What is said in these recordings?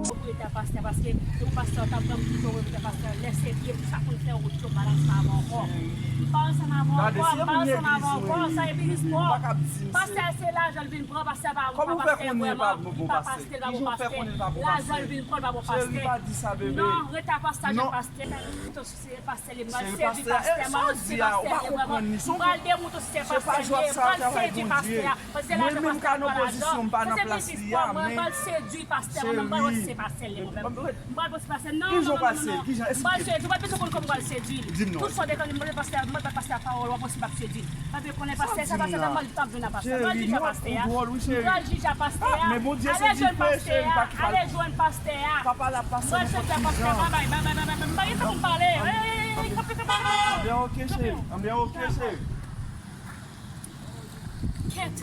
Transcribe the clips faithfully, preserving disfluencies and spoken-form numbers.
Pwopriyetè pastè, paske yon pastè ta pran m pito pwopriyetè pastè, lè se vye, m sa konn fè wout yo, m pa ansanm avè w ankò. M pa ansanm avè w ankò, m pa ansanm avè w ankò, sa epi jis mò. Pastè se lajan l vin pran, pastè pa, pa pastè vrèman, li pa pastè, li pa bon pastè. Lajan l vin pran, li pa bon pastè. Non, rete a pastè, jèn pastè. Se pastè li, m pral sedui pastè, m pral sedui pastè li vrèman. M pral demontre w se pastè li ye, m pral sedui pastè a. Paske se lajan pastè a pran lajan. Se se biznis mwen, mwen, m pral sedui pastè mwen menm, m pral wè si se pastè li ye mwen menm. M pral wè si se pastè, non, non, non, non, non. M pral sedui, ou pa bezwen konn kòman m pral sedui l. Tout sa w dekonn, m pral pastè, m pral pastè a pawòl, w ap wè si m ap sedui l. Pa vle konnen pastè sa, pastè sa, m pral, m pral jije a pastè a. M pral jije a pastè a. Ale jwenn pastè a, ale jwenn pastè a. M pral sedui a pastè a, babay, babay, babay, babay. M pa gen tan pou m pale. Ey, ey, ey, ey, kanpe, kanpe, kanpe. Anbyen oke, cheri. Anbyen oke, cheri. Kèt.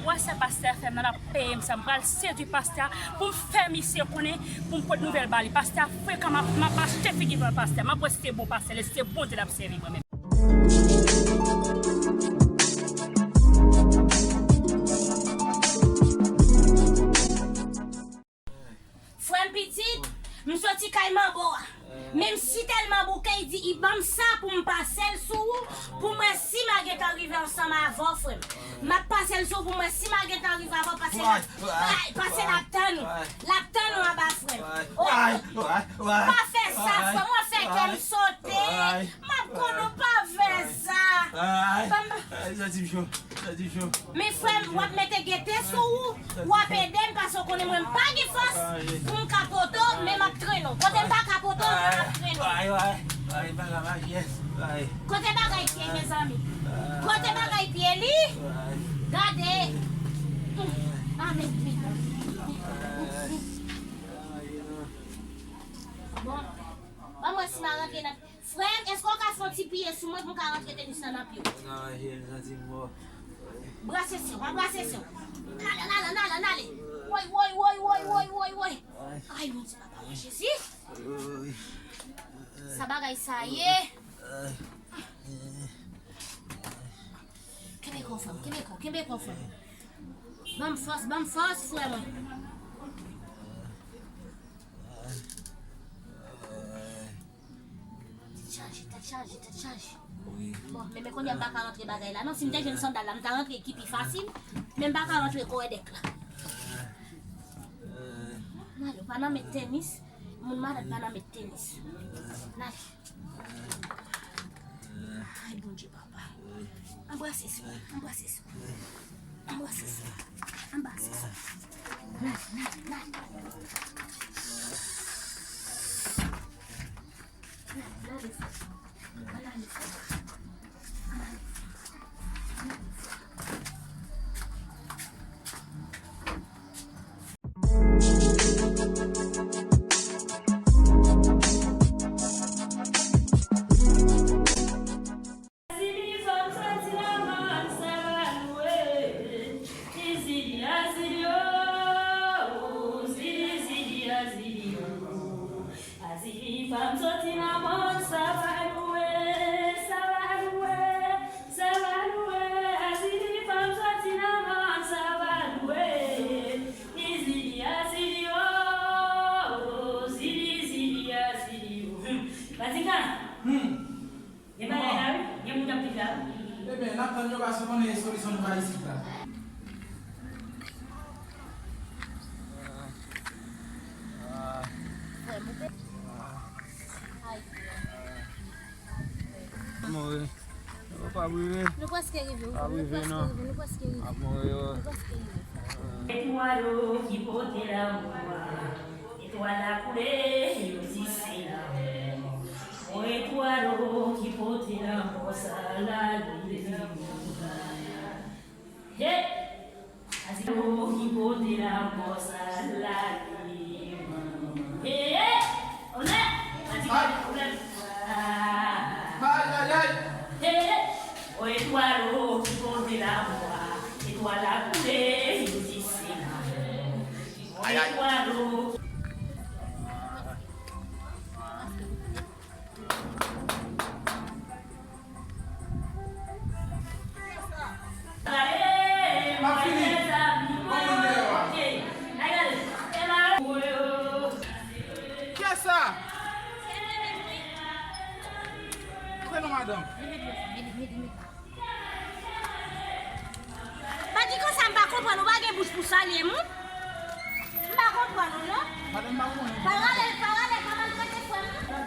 Ou wè sa pastè a fè m nan, l ap peye m sa. M pral sedui pastè a pou m fè misye konnen, pou m pote nouvèl ba li. Pastè a frekan, m ap, m ap achte figi pastè a. M ap wè si se bon pastè, si se Bondye l ap sèvi mwen menm. Frè m pitit, m soti kay manbo a. Men m si tèlman bouke, li di, i ban m sa pou m pase l sou ou, pou m wè si m a gentan rive ansanm avè w, frè m. M ap pase l sou ou pou m wè si m a gentan rive avè w, pase l ap, pase l ap tann ou. L ap tann ou anba, frè m. Oke. Pa fè sa, frè m, w ap fè kè m sote. M ap konn ou pa fè sa. Ban m, men frè m, w ap mete gete sou ou, w ap ede m, paske w konnen mwen m pa gen fòs pou m ka pote w, men m ap trennen w. Kote m pa ka pote w, men m ap trennen w. Kote bagay pye, mezanmi? Kote bagay pye li? Gade. Amen. Bon. Ban m wè si m a rantre nan Frè m, èske w ka fè yon ti piye sou mwen pou m ka rantre tenis lan nan pye w? Nan, cheri, m santi m mò. Brase se w, brase se w. N ale, n ale, n ale, n ale. Woy, woy, woy. Ay, Bondye, papa mwen, Jezi. Sa bagay sa ye. Kenbe kò w, frè m, kenbe kò w, kenbe kò w, frè m. Ban m fòs, ban m fòs, frè mwen. Tèt chaje, tèt chaje, tèt chaje. Bon, men, men kounye a m pa ka rantre bagay la non. Si m te jwenn sandal la, m ta rantre ki pi fasil. Men m pa ka rantre kòwèdèk la. N ale, ou pa nan met tenis. Moun malad pa nan met tenis. N ale. Ay, Bondye, papa. Anbrase sou, anbrase sou. Anbrase sou, anbrase sou. N ale, n ale, n ale. N ale, n ale, n ale. Azili, fè m soti nan mòn, sa va lwe, sa va lwe, sa va lwe. Azili, fè m soti nan mòn, sa va lwe. Izili, azili, o, o, zili, zili, azili, o. Hmm. Bazika. Hmm. Gen bagay la, wi. Gen moun k ap viv la, wi. Ebyen, n ap tann yo, paske konnen solisyon nou pa isit la. Frè m, ou te... Ay. Mwen, wi. Nou p ap rive. Nou prèske rive, wi. Nou prèske rive, nou prèske rive. Nou prèske rive. Etwal ki pote lanmou a, etwal la koule, yo di se lanmou. Yon etwal ki pote lanmò sa lale. Hey! Azili ki pote lanmò sa lale. Hey, hey! Onè! Azili ki pote lanmò sa. Ay, ay, ay! Hey, hey! Yon etwal ki pote lanmò a, etwal la koule, yo di se lanmò. Yon etwal. M ap fini. Bon moun deyò a. Mete dlo sa, mete, mete, mete. Pa di konsa, m pa konprann ou, pa gen bouch pou salye moun. M pa konprann ou, non. Madanm, pa konnen. Pa rale l, pa rale l, pa maltrete frè m, non.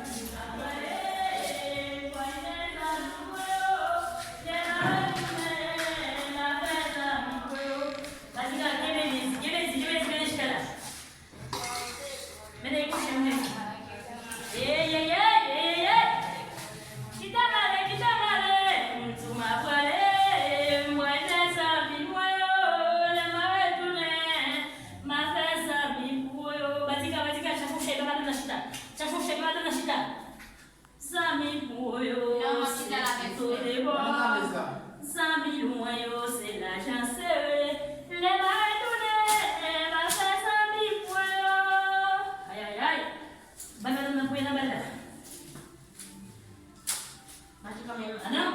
Pati ka kenbe miz, kenbe miz, kenbe miz, kenbe miz la. Mennen kouche mwen. Ey, ey, ey, ey, ey, ey. Kite m ale, kite m ale. M tou m ap prale. M pral fè zanmi mwen yo. Lè m a retounen, m a fè zanmi pou yo. Batika, batika, chache yon chèz, ba madanm nan chita. Chache yon chèz, ba madanm nan chita. Zanmi pwo yo, se pito debò. Zanmi lwen yo, se lajan sere. Lè m a retounen, m a fè zanmi pwo yo. Ayayay. Ban madanm nan pwoye nan bal la. Mache kanmenm. Ah non.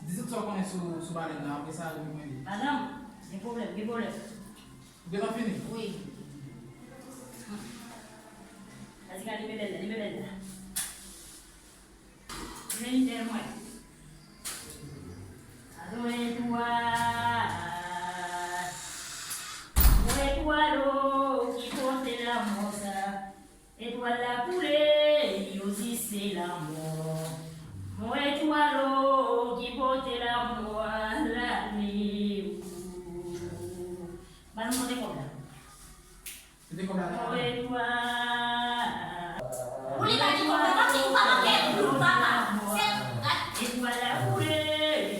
Di tout sa w konnen sou, sou balèn nan, apre sa, ou mwen li. Madanm, gen pwoblèm, gen pwoblèm. Ou gentan fini? Wi. Gade, gade, li bèl la, li bèl la. Men li bèl mwen. Alo, etwal. Ou etwal, o, ki pote lanmò sa. Etwal la koule, yo di se lanmò. Mon etwal o, ki pote lanmò a, lame ou. Ban nou monte kòb la. Monte kòb la. Mon etwal. Ou li pa di kòb la, paske ou pa manke, ou papa. Se etwal la koule,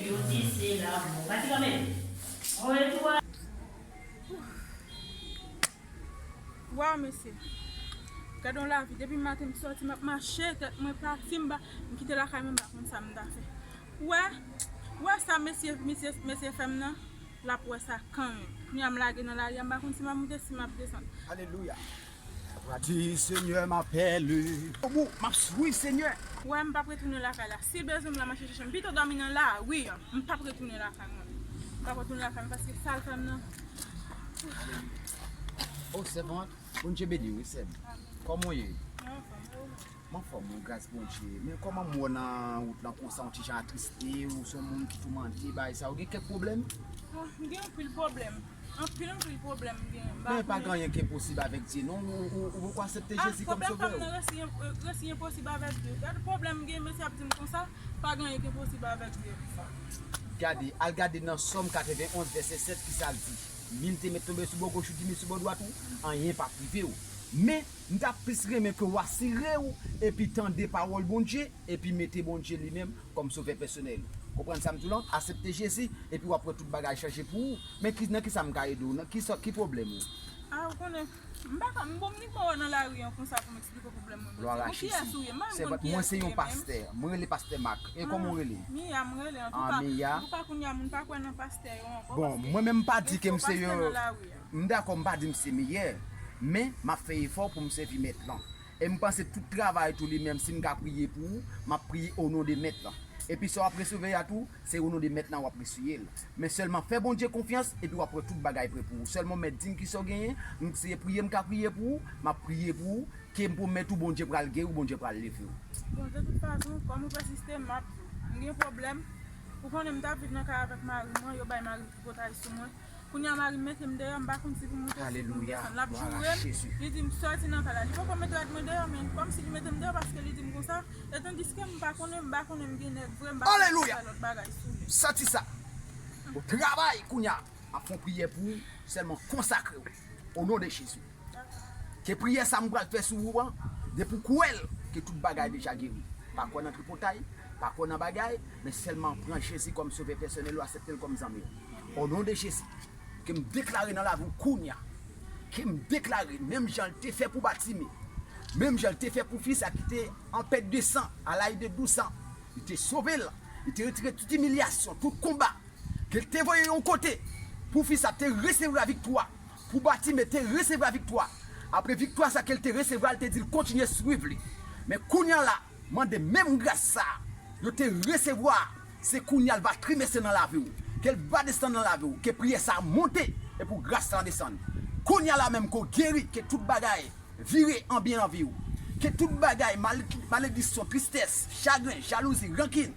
yo di se lanmò. Pati kanmenm. Mon etwal. Waw, mesye. Gade yon lavi. Depi maten m sòti, m ap mache, tèt mwen pati, m pa, m kite lakay mwen, m pa konn sa m ta fè. Ou wè, ou wè sa mesye, mesye, mesye fè m nan? L ap wè sa kanmenm. Kounye a m lage nan lari a, m pa konn si m ap moute, si m ap desann. Alelouya. Di, Senyè, m apèl ou. Bon, m ap swiv, Senyè. Ou wè, m p ap retounen lakay la. Si l bezwen m la, m ap chèche m. Pito dòmi nan lari an. M p ap retounen lakay mwen. M p ap retounen lakay mwen paske sa l fè m nan. O, sèvant, Bondye beni w, wi, sè m. Kòman w ye? Mwen anfòm, wi, gras Bondye. Men kòman m wè w nan wout lan konsa, yon ti jan atriste, ou se yon moun ki toumante, bagay sa, ou gen kèk pwoblèm? Ah, m gen anpil pwoblèm. Anpil, anpil pwoblèm m gen. Men pa gen anyen ki enposib avèk Dye, non. Ou, ou, ou poko aksepte Jezi kòm sovè w? Pwoblèm pa m nan resi, resi enposib avèk Dye. Gade pwoblèm m gen, mesye ap di m konsa, pa gen anyen ki enposib avèk Dye. Gade, al gade nan Sòm katrevenn onz, vèsè sèt, kisa l di. Mil te mèt tonbe sou bò goch ou, di mil sou bò dwat ou, anyen p ap rive w. Men, m ta plis renmen ke w asire w, epi tande pawòl Bondye, epi mete Bondye li menm kòm sovè pèsonèl ou. Konprann sa m di w lan? Aksepte Jezi, epi w ap wè tout bagay chanje pou ou. Men ki, nan kisa m ka ede w? Nan ki sòt, ki pwoblèm ou? Ah, ou konnen, m pa ka, m bon, m ni pawòl nan lari an konsa pou m eksplike w pwoblèm mwen. Glwa a Jezi. Ou kiyès ou ye? M pa konn kiyès ou ye menm. Mwen se yon pastè. Mwen rele pastè Mak. E kòman w rele? Ah, Miya, m rele. Antouka, ah, Miya. Antouka, kounye a, moun pa kwè nan pastè yo ankò. Bon, paske mwen menm m pa di ke m se yon, m dakò, m pa di m se meyè, men m ap fè efò pou m sèvi mèt lan. E m panse tout travay tou li menm, si m ka priye pou ou, m ap priye o non de mèt lan. Epi sa w ap resevwa a tou, se o non de mèt lan w ap resevwa l. Men sèlman fè Bondye konfyans, epi w ap wè tout bagay prè pou ou. Sèlman w mèt di m kisa w genyen, m, se priye m ka priye pou ou, m ap priye pou ou, ke m pwomèt ou Bondye pral geri w, Bondye pral leve w. Bon, de tout fason, kòm ou pèsiste, m ap di w. M gen pwoblèm. Ou konnen m t ap viv nan kay avèk mari mwen, yo bay mari m tripotay sou mwen. Kounye a mari m mete m deyò, m pa konn si pou m moute, si pou m desann. L ap joure m, li di m sòti nan kay la. Li poko mete rad mwen deyò, men kòmsi li mete m deyò paske li di m konsa. Etandiske m pa konnen, m pa konnen m gen nèg vre, m pa konnen fè lòt bagay sou li. Santi sa. Bon, travay kounye a. M ap fè yon priyè pou ou, sèlman konsakre w. O non de Jezi. Ke priyè sa m pral fè sou ou an, depi w kwè l, ke tout bagay deja geri. Pa kwè nan tripotay, pa kwè nan bagay, men sèlman pran Jezi kòm sovè pèsonèl ou, aksepte l kòm zanmi w. O non de Jezi, ke m deklare nan lavi w kounye a, ke m deklare, menm jan l te fè pou Batime, menm jan l te fè pou fi sa ki te an pèt de san, a laj de douz an, li te sove l, li te retire tout imilyasyon, tout konba, ke l te voye yon kote pou fi sa te resevwa viktwa, pou Batime te resevwa viktwa. Apre viktwa sa ke l te resevwa, l te di l kontinye swiv li. Men kounye a la, mande menm gras sa a yo te resevwa, se kounye a l va trimese nan lavi w, ke l va desann nan lavi w, ke priyè sa a monte, e pou gras sa a desann. Kounye a la menm ke w geri, ke tout bagay vire an byen nan vi w. Ke tout bagay, mal-, malediksyon, tristès, chagren, jalouzi, rankin,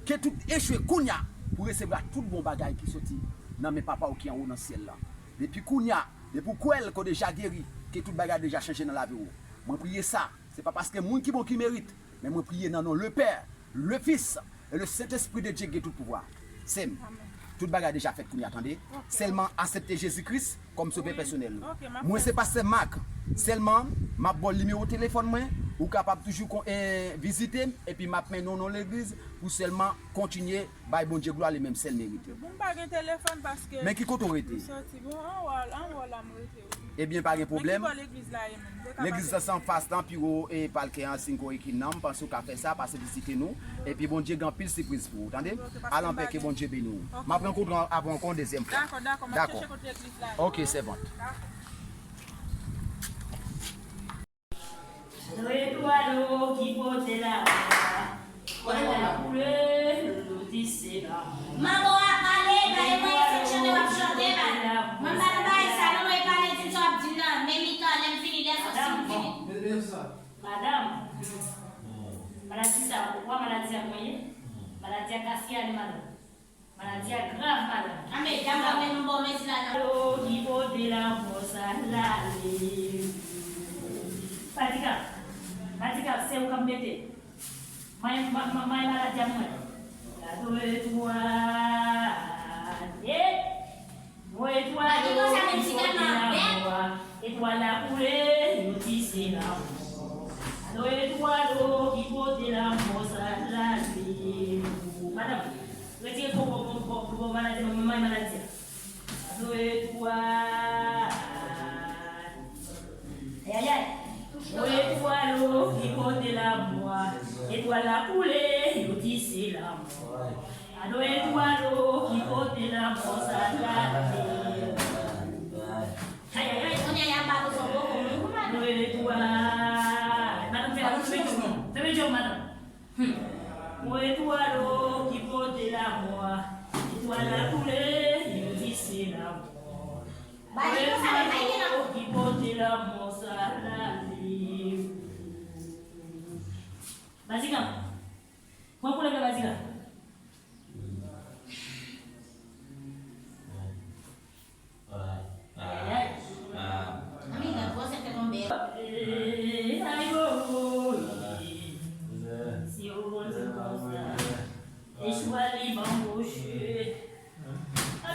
ke tout echwe kounye a pou resevwa tout bon bagay ki soti nan men Papa w ki anwo nan syèl la. Depi kounye a, depi w kwè l ke w deja geri, ke tout bagay deja chanje nan lavi w. Mwen priye sa, se pa paske moun ki bon ki merit, men mwen priye nan non le Père, le Fils et le Saint-Esprit de Dieu ki gen tout pouvwa. Sè m, tout bagay deja fèt kounye a, tande. Sèlman aksepte Jezi Kris kòm sovè pèsonèl ou. Mwen se pastè Marc. Sèlman, m ap ba w nimewo telefòn mwen, ou kapab toujou kon, eh, vizite m, epi m ap mennen w nan legliz pou sèlman kontinye bay Bondye glwa, li menm sèl merite. Bon, m pa gen telefòn paske Men ki kote w rete? M soti, bon, anwo, anwo la m rete, wi. Ebyen, pa gen pwoblèm. Men ki bò legliz la ye menm? Legliz la se anfas lan, pi wo, e, palkè an, si n ko ekri non, m panse w ka fè sa, pase vizite nou. Epi Bondye gen anpil sipriz pou ou, tande? Al anpè, ke Bondye beni w. M ap rankontre avè w ankò yon dezyèm fwa. Dakò, dakò, m ap chèche kote legliz la ye. Ok, sèvant. Dakò. Manbo a pale, bay mwen se chante w ap chante, bay. Mwen pa nan bagay sa non, mwen pale di m sa w ap di m nan, men mitan, lè m fini, lè sòs m fini. Madanm, maladi sa, ou kwè maladi a mwen ye? Maladi a ka fè ale, madanm. Maladi a grav, madanm. Anben, dam la, men nou ba w mezi la, non. Ki kote lanmò sa l ale? Batika, Batika, se ou k ap mete. May, may, may maladi a mwen. Gade etwal. Hey! Mwen etwal, ki kote lanmò a? Etwal la koule, yo di se lanmò. Alo etwal, ki kote lanmò sa l ale? Madanm, retire kòkò bò, bò, bò, bò maladi, bò may maladi a. Alo etwal. Ayayay. Mwen etwal, ki kote lanmò a? Etwal la koule, yo di se lanmò. Alo etwal, ki kote lanmò sa l ale? Ayayay, kounye a y ap ba nou sou bò konnen ou, madanm. Alo etwal. Madanm, fèmen djòb, fèmen djòb, madanm. Hmm. Mwen etwal, ki kote lanmò a? Etwal la koule, yo di se lanmò. Bay li konsa, men bay li nan. Ki kote lanmò sa l ale? Bazigan. Pran koulèv la, Bazigan. Ay, ay. Anmè, gad, wè se fè tonbe. Eh, ay, oh, oh, eh. Si yo konn se konsa. Echwa li banboche.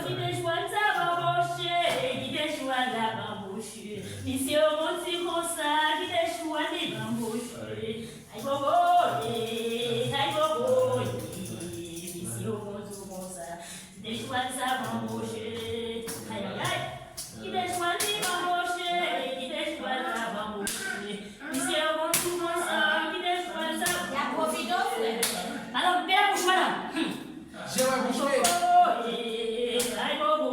Kite chwal sa banboche, kite chwal la banboche. Misye yo konn di konsa, kite chwal li banboche. Ay bobo, eh, ay bobo, eh. Misye yo konn di konsa, kite chwal sa banboche. Ay, ay, ay. Kite chwal li banboche, kite chwal la banboche. Misye yo konn di konsa, kite chwal sa. Y ap pwofite w, frè. Madanm, pè bouch, madanm. Hmm. Jere bouch ou. Ay bobo,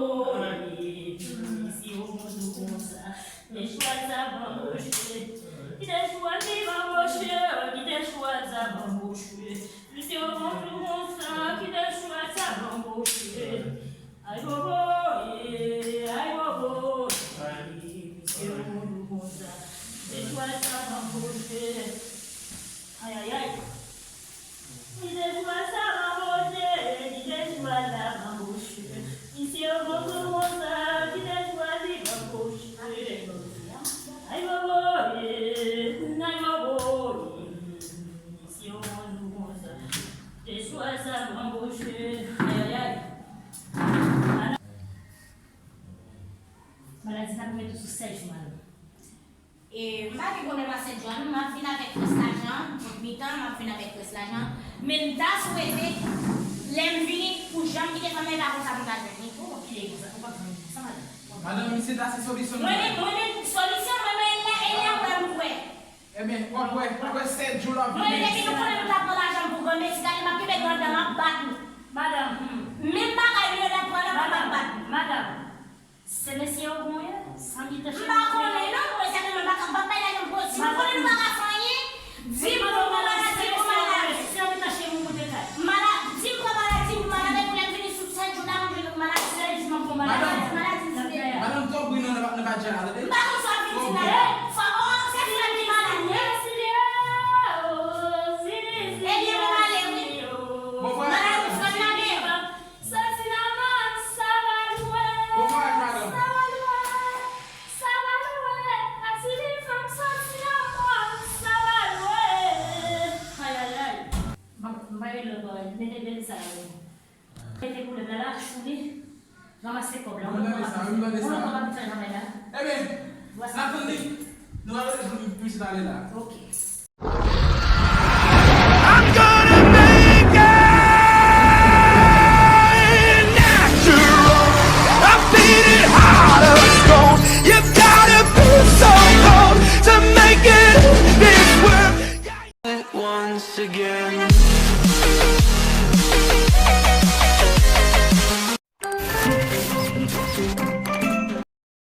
misye yo konn di konsa. Kite chwal sa banboche. Kite chwal li banboche, kite chwal sa banboche. Misye yo konn di konsa, kite chwal sa banboche. Ay bobo, eh, ay bobo, eh, misye yo konn di konsa. Kite chwal sa banboche. Ay, ay, ay. Kite chwal sa banboche, kite chwal la banboche. Misye yo konn di konsa, kite chwal li banboche. Ay bobo, eh, ay bobo, eh, misye yo konn di konsa. Kite chwal sa banboche. Ay, ay, ay. Maladi sa pou mete sou sèt jou, madanm. E, m pa gen pwoblèm ak sèt jou a non, m ap vin avèk rès lajan, kont mitan, m ap vin avèk rès lajan. Men m ta swete, lè m vini, pou jan m kite fanmi an, e pa konsa pou m ta jwenn li. Ou konn kite konsa, ou p ap jwenn li konsa, madanm. Madanm, misye ta se solisyon nou. Mwen menm, mwen menm, solisyon, mwen menm, e la, e la, mwen, m kwè. Ebyen, w ap wè, w ap wè sèt jou l ap vini. Mwen, depi nou konnen nou t ap pran lajan pou granmesi, gade, m ap kenbe gran dan, m ap bat nou. Madanm, hmm. Menm bagay, milyon n ap pran nan, m ap bat nou. Madanm, se mesye yo bon ye, san ki tache. M pa konnen non, mwen sèlman m pa ka, m p ap bay lajan pou, si nou konnen nou pa ka fè anyen, di m pou mwen maladi, pou maladi. Maladi, di m pou maladi, pou maladi, pou lè m vini sou sèt jou la, m vin maladi. Sèt jou m ap pran maladi, maladi, maladi. Madanm, twòp bri nan, nan, nan badja a, tande? M pa konn sa w ap vin di la. Fò, oh, se frè m ki maladi, wi. Ranmase kòb la. Mwen tande sa, mwen tande sa. Ebyen, n ap tann li. Nou pral jwenn pitit ale la. Ok. I'm gonna make it natural. I beat it hard as stone. You gotta be so cold to make it in this world. It once again.